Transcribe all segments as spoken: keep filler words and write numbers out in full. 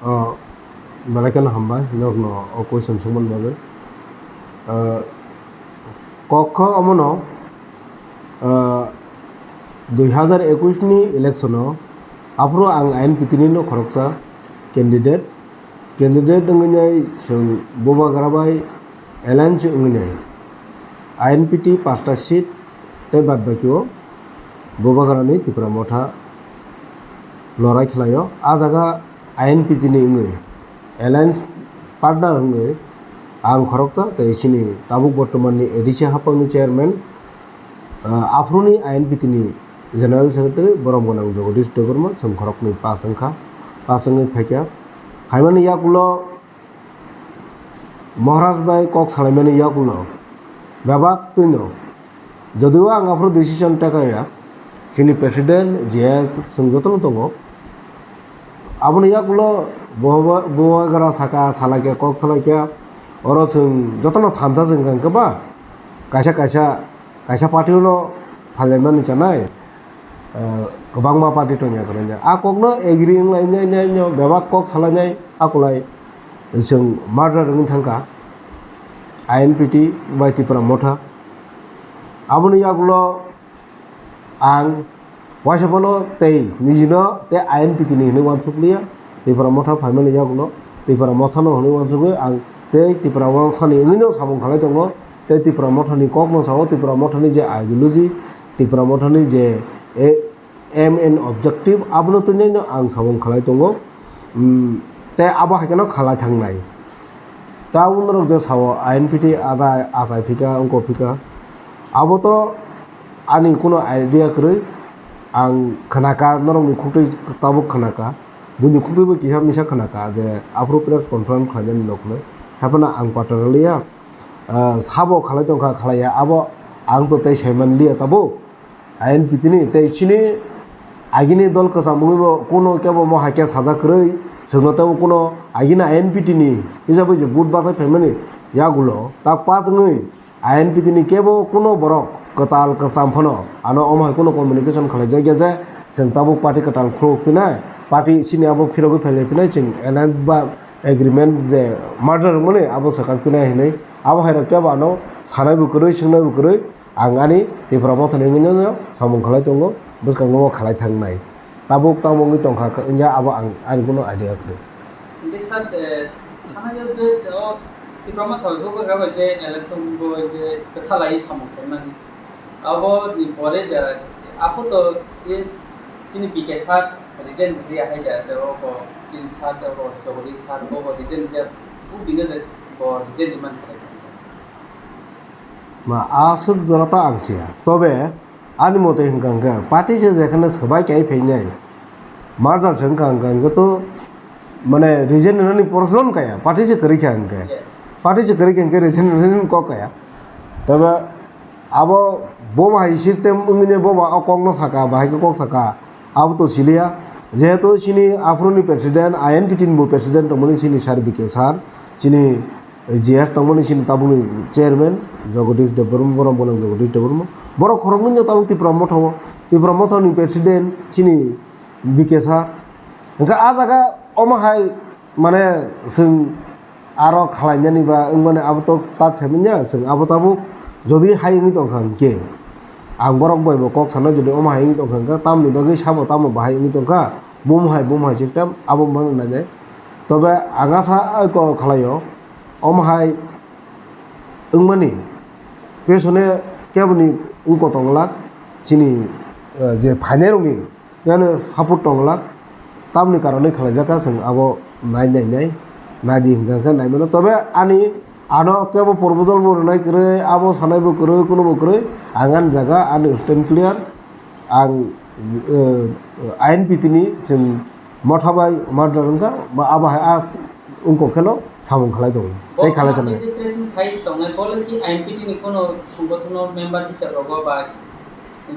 Oh, belai kheno hambai norokno o question swngmani bagwi. Ah, kok kha omono, ah, dui hazar ekush ni election o aphuru ang I N P T ni no khoroksa candidate, candidate wngwi nai chwng Bubagra bai alliance wngwi nai I N P T pasta seat tei bad baki o Bubagra ni Tipra Motha lorai khlaio. A jaga I N P T ni wngwi alliance partner wngwi ang khoroksa tei chini tabuk bortoman ni A D C haphang ni chairman, ah, aphuru ni I N P T ni general secretary borom gwnang Jagadish Debbarma chwng khoroknwi pass wngkha, pass wngwi phaikha. Phaimani yakulo Maharaj bai kok salaimani yakulo bebak twino, jodio ang aphuru decision tekaya, chini president G S chwng jotono tongo. Aboni yakulo Bubagra saka, salaikha, kok salaikha, oro chwng jotono thansa chwng kha hwnkhe ba kaisa kaisa, kaisa party-o no phailaimani chanai, eh, kwbangma party tongya kwrwngya. A kokno agree wnglainai, nai, no, bebak kok salainai, akulai chwng murder wngwi thangkha I N P T bai Tipra Motha. Aboni yagulo ang waisa phano tei nijino tei I N P T ni hinwi uansukliya. Tipra Motha phaimani yagulo Tipra Mothano hinwi uansugwi ang tei Tipra Mothani wngwino samung khalai tongo. Tei Tipra Mothani kokno sao, Tipra Mothani je ideology, Tipra Mothani je, e, aim and objective, abono twnino ang samung khalai tongo. Mm, tei abo hai kheno khalai thangnai. Tabuk norok je sao I N P T ada achai phika, wngko phika, abo to ani kuno idea kwrwi. Ang khnaka, norokni khuktwi tabuk khnaka, buini khuktwibo kisa misa khnaka je aphuru press conference khlainani nokno. Haiphano ang pataraliya, ah, sabo khalai tongkha, khlaiya, abo ang to tei saimanliya tabuk. I N P T ni tei chini agini dol kwcham wngwibo kuno kebo mo hai khe sajak kwrwi, chwngno teibo kuno agini I N P T ni hijabwi je vote bachai phaimani yagulo tak pass wngwi I N P T ni kebo kuno borok kwtal kwcham phano ano omo hai kuno communication khlaijakya je chwng tabuk party kwtal khuluk phinai, party chini abo phirogwi phailai phinai, chwng alliance ba agreement je merger wngmani abo swkang phinai hinwi abo hai rok kebo ano sanaibo kwrwi, swngnaibo kwrwi. Ang ani Tipra Mothani wngwi no samung khlai tongo, bwskango khlai thangnai. Tabuk tamo wngwi tongkha wngya, abo ang ani kuno idea kwrwi. Hingke sir, eh, thanayo je, o, Tipra Motha bai Bubagra bai je election bo je kwthalai samung khaimani. Abo ni pore da, apo to, eh, chini B K sir resign rijak hai da, je o ko chini sir, o ko Jagadish sir, o ko resign rijak, o dine de bo resign rijak man khlai. Ma, aswk jora ta ang siya. Tobe, ani mote hwnkha hwnkhe, party se jekhane swbai kai phainai, merger se wngkha hwnkha hwnkhe to, mane, resign rwnani porosno wngkha ya, party se kwrwi kha hwnkhe. Yes. Party se kwrwi kha hwnkhe resign rwnani kok kha ya. Tobe, abo bo bahai system wngwi bo ba o kokno saka, bahai khe kok saka, abo to siliya. Jehetu chini aphuruni president, I N P T ni bo president tongmani chini sir B K sir, chini G S tongmani chini tabukni chairman Jagadish Debbarma, borok bono Jagadish Debbarma. Borok khoroknwi no tabuk Tipra Motha o. Tipra Motha ni president chini B K sir. Hwnkhe a jaga omo hai mane chwng aro khalainani ba wngmani abo to tak saimanya, chwng abo tabuk jodi hai wngwi tongkha hwnkhe ang borok bai bo kok sana, jodi omo hai wngwi tongkha hwnkhe tamni bagwi sabo tamo bahai wngwi tongkha, bum hai bum hai system abo mano nainai. Tobe ang asa kok khalaio. Omo hai wngmani pesone keboni wngkotong glak chini, eh, je phainairokni keno support tong glak, tamni karonwi khlaijak kha chwng abo nai nai nai nai di hwnkha hwnkhe nai mano. Tobe ani ano kebo proposal bo rwnai kwrwi, abo sanai bo kwrwi, kuno bo kwrwi, ang ani jaga ani stand clear. Ang, eh, I N P T ni chwng motha bai murder wngkha, ba abo hai as wngkok kheno samung khlai tongo, tei khlai tongo. Bo je press meet khai tongnai, bo le ki I N P T ni kono songgothon o member hisab rogo ba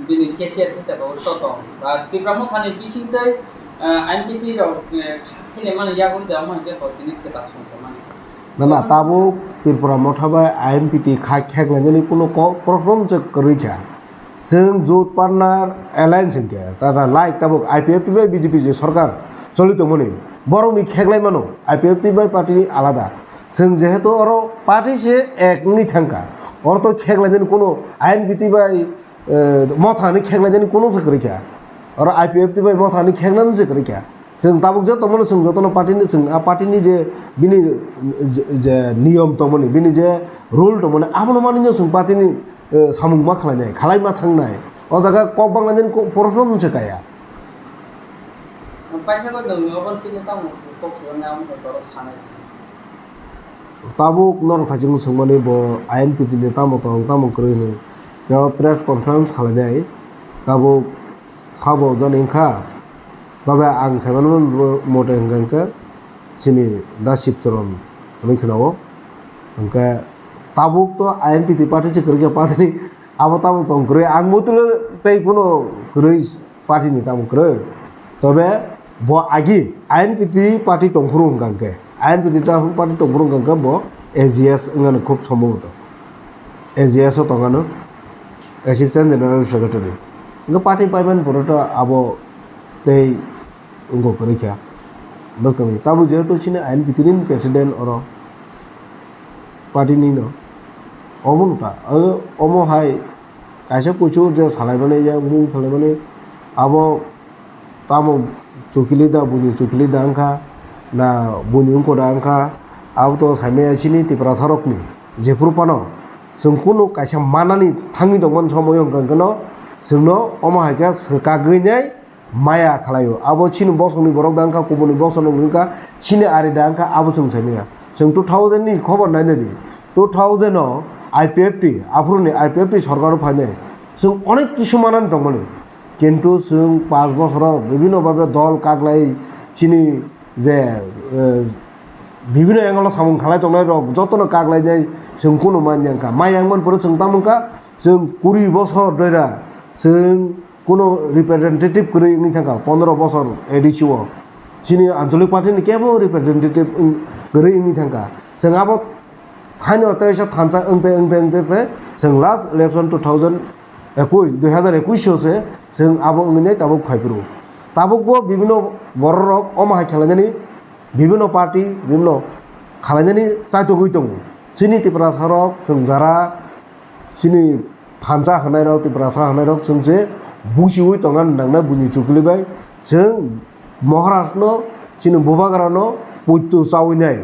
bini cashier hisab rogo to tong? Ba Tipra Motha ni bising tei, eh, I N P T rok, eh, kha khele mani yago da mo hingke bo tini kwtal songsa mani. Na, na, tabuk Tripura Motha bai I N P T khai khek lainani kuno kok proshno se kwrwi kha. Chwng jot partner alliance hinkhe, tata like tabuk I P F T bai B J P je sarkar choli tongmani, Borokni kheklai mano, I P F T bai party ni alada. Chwng jehetu oro party se ek wngwi thangkha. Oro to kheklainani kuno I N P T bai, eh, Motha ni kheklainani kuno se kwrwi kha. Oro I P F T bai Motha ni kheknani se kwrwi kha. Chwng tabuk je tongmani chwng jotono party ni chwng a party ni je bini je, je niyom tongmani, bini je rule tongmani, abono manwi no chwng party ni, eh, samung ma khlainai, khlai ma thangnai. O jaga kok banglainani ko-, porosno mungsa kaya. Paithago nwng obo tini tamo kok swkang nai omo borok sanai. Tabuk norok thaichung swngmani bo I N P T ni tamo tong tamo kwrwi hwnwi. Tei o press conference khlainai. Tabuk sabo jani wngkha. Tobe ang saimano mote hwnkha hwnkhe chini da Sibcharan hwnwi khwnao. Hwnkhe tabuk to I N P T party se kwrwi kha party ni abo tamo tong kwrwi ang bo tei kuno kwrwi. Party ni tamo kwrwi. Tobe bo agi I N P T party tongphuru hwnkha hwnkhe, I N P T ta-, party tongphuru hwnkha hwnkhe bo A G S wngmani khub somboboto. A G S o tongmano Assistant General Secretary. Hwnkhe party paimani pore to abo tei wngkha kwrwi kha. Bwskangni tabuk jehetu chini I N P T ni president oro party ni no. Omo no ta, o-, omo hai Kaisa kuchuk je salaimani, yakung salaimani, abo tamo chukili da, buini chukili da wngkha, na buini wngko da wngkha, abo to saimaya chini Tiprasa rokni. Jephuru phano chwng kunu kaisa manani thangwi tongmani somoyo hwnkha hwnkhe no chwngno omo hai khe swkagwi nai maya khlaio. Abo chini bosongni borok da wngkha, kubuni bosongni wngkha, chini ari da wngkha, abo chwng saimaya. Chwng two thousand ni khobor naina di. Two thousand o I P F T, aphuruni I P F T sorkar o phainai. Chwng onek kisu manani tongmani. Kintu chwng panch bosoro bibhinno bhabe dol kaklai chini je, eh, bibhinno angle o samung khalai tongnai rok jotono kaklainai chwng kunu manya wngkha. Maya wngmani pore chwng tamo wngkha, chwng kuri bosor doira chwng Kuno representative kwrwi wngwi thangkha, pondro bosor A D C o. Chini anchalik party ni kebo representative wng-, kwrwi wngwi thangkha. Chwng abo thaino teisa thansa wngte, wngte, wngte se chwng last election two thousand ekush, dui hazar ekush o se chwng abo wngwi nai tabuk phaiphuru. Tabuk bo bibhinno borok rok omo hai khwlainani, bibhinno party, bibhinno khwlainani chaitogwi tongo. Chini Tiprasa rok chwng jara chini thansa hwnai rok, Tiprasa hwnai rok chwng se buchiui tongna nangnai buini chukli bai. Chwng Maharaj no, chini bubagra no poito chaui nai.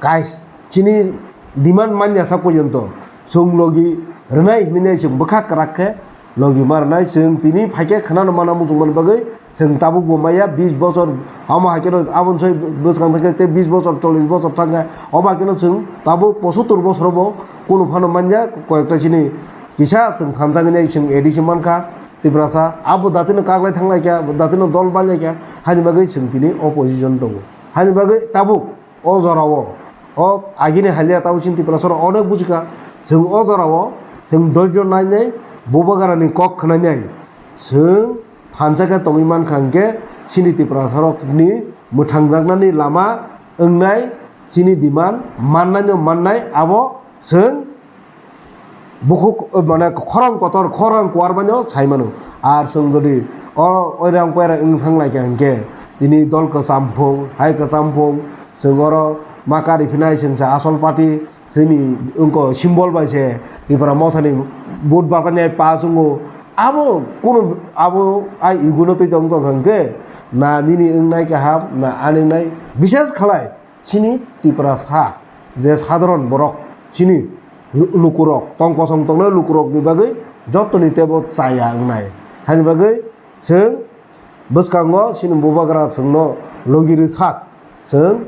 Kais, chini demand manya sak porjonto chwng logi rwnai hinwi nai chwng bwkha kwrak khe logi ma rwnai. Chwng tini phaikhe khwnano mana muchungmani bagwi Chwng tabuk bo maya bis bosor, omo hai kheno aboni soi bwskang thangkhe tei bis bosor, chollish bosor thangkhe, omo hai kheno chwng tabuk pochattor bosoro bo kunu phano manya, koyekta chini kisa chwng thansa hinwi chwng A D C mankha, Tiprasa, abo datino kaklai thanglaikha, datino dol bailaikha, hani bagwi chwng tini opposition tongo. Hani bagwi tabuk O jorao, o agini haliya tabuk chini Tiprasa rok onek bujikha. Chwng o jorao chwng doijo nainai, bubagrani kok khwnainai. Chwng thansa khe tongwi mankha hwnkhe chini Tiprasa rokni mwthangjaknani lama wngnai, chini demand mannaino mannai, abo chwng Bukhuk, eh, mane khorang kotor, khorang kuar mano sai mano. Ar chwng jodi oro oirang poirang wng thang lai kha hinkhe, tini dol kwcham phung, hai kwcham phung, chwng oro ma kari phinai chwng se asol party, chini wngko symbol bai se Tipra Mothani vote bachani pa chwngo. Abo kunu, abo ai iguno twi tong tong kha hinkhe, na nini wngnai kaham, na ani wngnai, bishes khalai. Chini Tiprasa je sadharon borok, chini lu-, lukurok, tong kosong tongnai lukurokni bagwi jotoni teibo chaya wngnai. Hani bagwi chwng bwskango chini bubagra chwngno logi rwsak, chwng,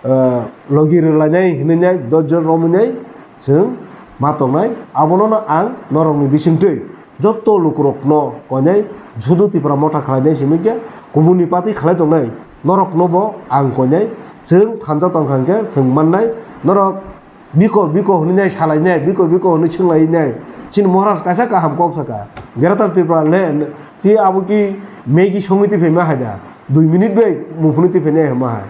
eh, logi rwlainai hinwi nai, doijor romwi nai chwng ma tongnai. Abonono ang norokni bisingtwi Jotto lukurokno koinai, sudu Tipra Motha khlainai simi khe, kubuni party khlai tongnai, norokno bo ang koinai, chwng thansa tongkha hwnkhe chwng mannai, norok biko biko hwnwi nai salainai, biko biko hwnwi swnglainai, chini Maharaj kaisa kaham kok saka, Greater Tripura Land, tei abo ki Maggi songwi twi phaima hai da, dui minute bai muphunwi twi phainai hwnma hai.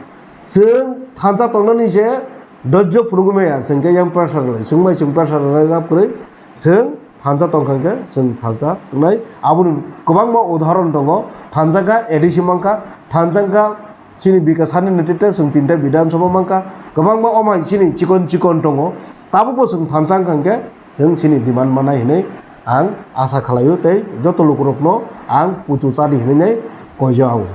Chwng thansa tongnani se dojjo phunugwi maya, chwng khe yang pressure rwlai, chwng bai chwng pressure rwlai lab kwrwi, chwng thansa tongkha hwnkhe chwng salsa wngnai. Aboni kwbangma udahoron tongo. Thansa kha A D C mankha, thansa kha Chini Bikash hani netrite chwng tinta Bidhan Sabha mankha, kwbangma omo hai chini chikon chikon tongo, tabukbo chwng thansa wngkha hwnkhe chwng chini demand manai hinwi ang asa khlaio tei joto lukurokno ang putu chadi hinwi nai koijago.